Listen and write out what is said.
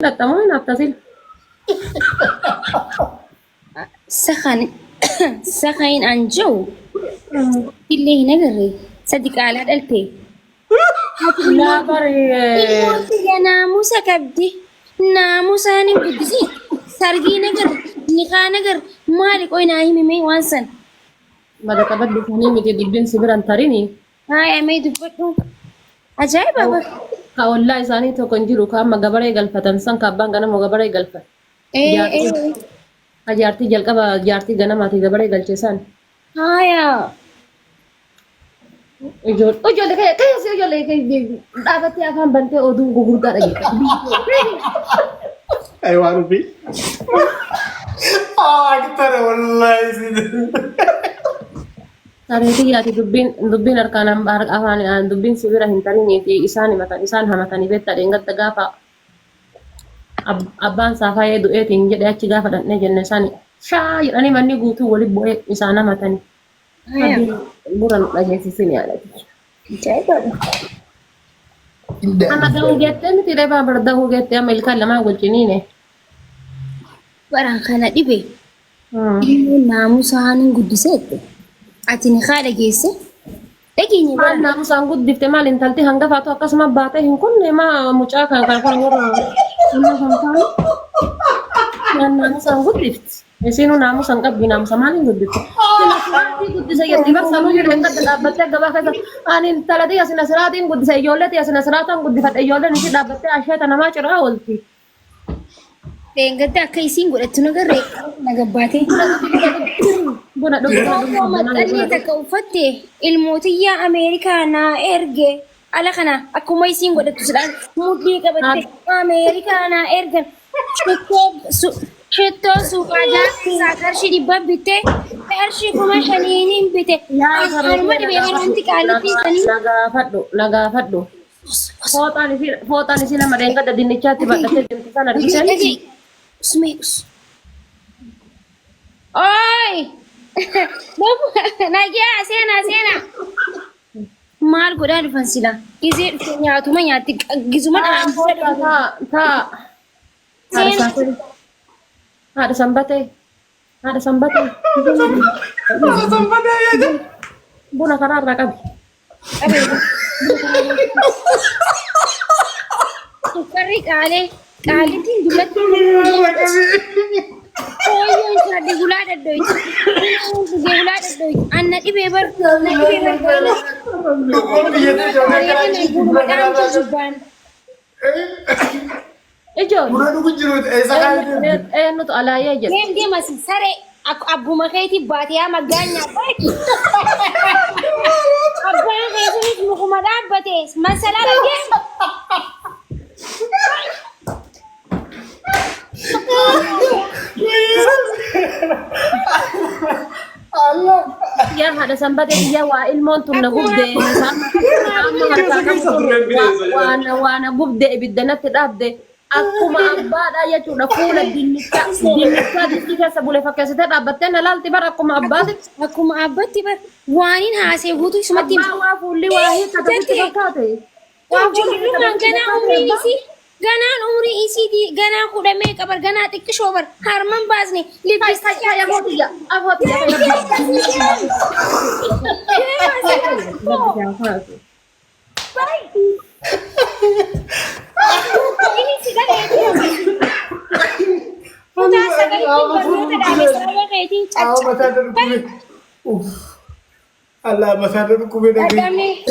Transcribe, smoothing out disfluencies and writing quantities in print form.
Dhaxxamoo hin haftasin. Sakan sakain an jiru illee hin agarre sadi qaalaa dhalte. Laa bari Ilmoon tiyya naamusa qabdi. Naamusaan hin guddisi. Sargii nagar, nikaa nagar maali qoy naa himi mee waan san. Mada qabadhu sanii miti dubbiin si biran tarini. Haaya mee dubbadhu. Ajaa'iba bar. Ka ollaa isaanii tokko hin jiru ka amma gabaree galfatan san ka abbaan ganama gabaree galfate. Ee Jaartii ee. ka jaartii jalqaba jaartii ganamaati gabaree galche san. Haaya. Ijoollee ijoollee kee kee si ijoollee kee dhaabattee afaan bantee oduu gugurdaa dhageeffatu. Ay waan ofii. Aktara wallahi sin. Saree tiyyaati dubbiin dubbiin harkaan afaan dubbiin si bira hin tarinii fi isaan himatan isaan hamatanii beektaa dheengadda gaafa abbaan saafayee du'eetiin jedhe achi gaafa dhandhee jenne isaan shaa jedhanii manni guutuu walitti bu'ee isaan hamatanii. Haaya. Rabbiin gurra nu dhageessisin yaadati. Ajaa'iba. Amma dahuu geettee miti reebaa bar dahuu geettee amma ilkaan lamaan wal ciniine. Baraan kana dhibe. Ilmoon naamusaan hin guddiseette. Ati ni haadha geesse. Dhageenye Maal bara. naamusaan guddifte maal intalti hangafaatu akkasuma baatee hin kunne maa mucaa kan kan kan warra amma kan taane maal naamusaan guddifti. Isiinuu naamusa hin qabdu naamusa maaliin guddifti. Sina siraatii guddise jetti bar sanuu jedhu hin gadda dhaabbattee gabaa keessa ani intala tiyya sina siraatiin guddise ijoollee tiyya sina siraataan guddifadhe ijoolleen ishii dhaabbattee asheeta namaa ciraa oolti. Dheengadda akka isiin godhattu na garree na gabbaatee. Buna dhugu buna dhugu Tokko maxxannee takka uffatte ilmootiyyaa Ameerikaa naa erge ala kana akkuma isiin godhattu sidhaan mudhii qabatte Ameerikaa naa ergan shittoo shittoo suuqaa jaarsaa qarshii 100 bitte qarshii 5,000n bite anuma dhibee wanti qaalittii sanii. Na gaafadhu na gaafadhu. Fooxaan isii fooxaan isii nama dheengadda dinnichaatti badhattee deemte sana argitanii? Dhaga'i. Usmee us. Oi! Nagaa seenaa seenaa. Maal godhaa dhufan sila? Gizee dhufte nyaatuma nyaatti gizuma Taa fooxaa taa taa. Haadha Seenaa. sanbatee. Haadha sanbatee. Haadha sanbatee. Buna karaa irraa qabi. Sukkarri qaalee qaalittiin dullatti fooyyoo isaadhe hulaa dhadhoyti. Dhugee hulaa dhadhoyti. Anna dhibee bar na dhibee bar baana. Bunuma dhaamsa jibbaan. Ijoollee. Buna dhugu jiru eessa kaayee deemte? Eenyutu alaayee jedhe. Deem deemasi saree abbuma keetii baatee haa maggaanyaa baati. Abbaan kee sunis mukuma dhaabbate masalaala deem. Yaa haadha sanbatee biyya waa ilmoon tun na gubde amma harkaa qabu Keessa tureen bineensa jedhama. waan waa na gubde ibidda natti dhaabde akkuma abbaadhaa jechuudha fuula dinnichaa dinnichaa distii keessa bule fakkeessitee dhaabbattee na laalti bara akkuma abbaati. Akkuma abbatti bar waaniin haasee guutuu isumatti Abbaa waa fuulli waa hiikkate sitti fakkaate. Waa fuulli Ijoollummaan ganaa umriin isii ganaan umrii isiitii ganaa kudha meeqa bar ganaa xiqqishoo bar harman baasne lippistee Afoo tiyya afoo tiyya. Kutaa sagalitti barnoota dhaabe sababa keetiin Aa mataa caccabee dhukkube. Uff. Allah mataa dhukkube dhagee. dhadhamee.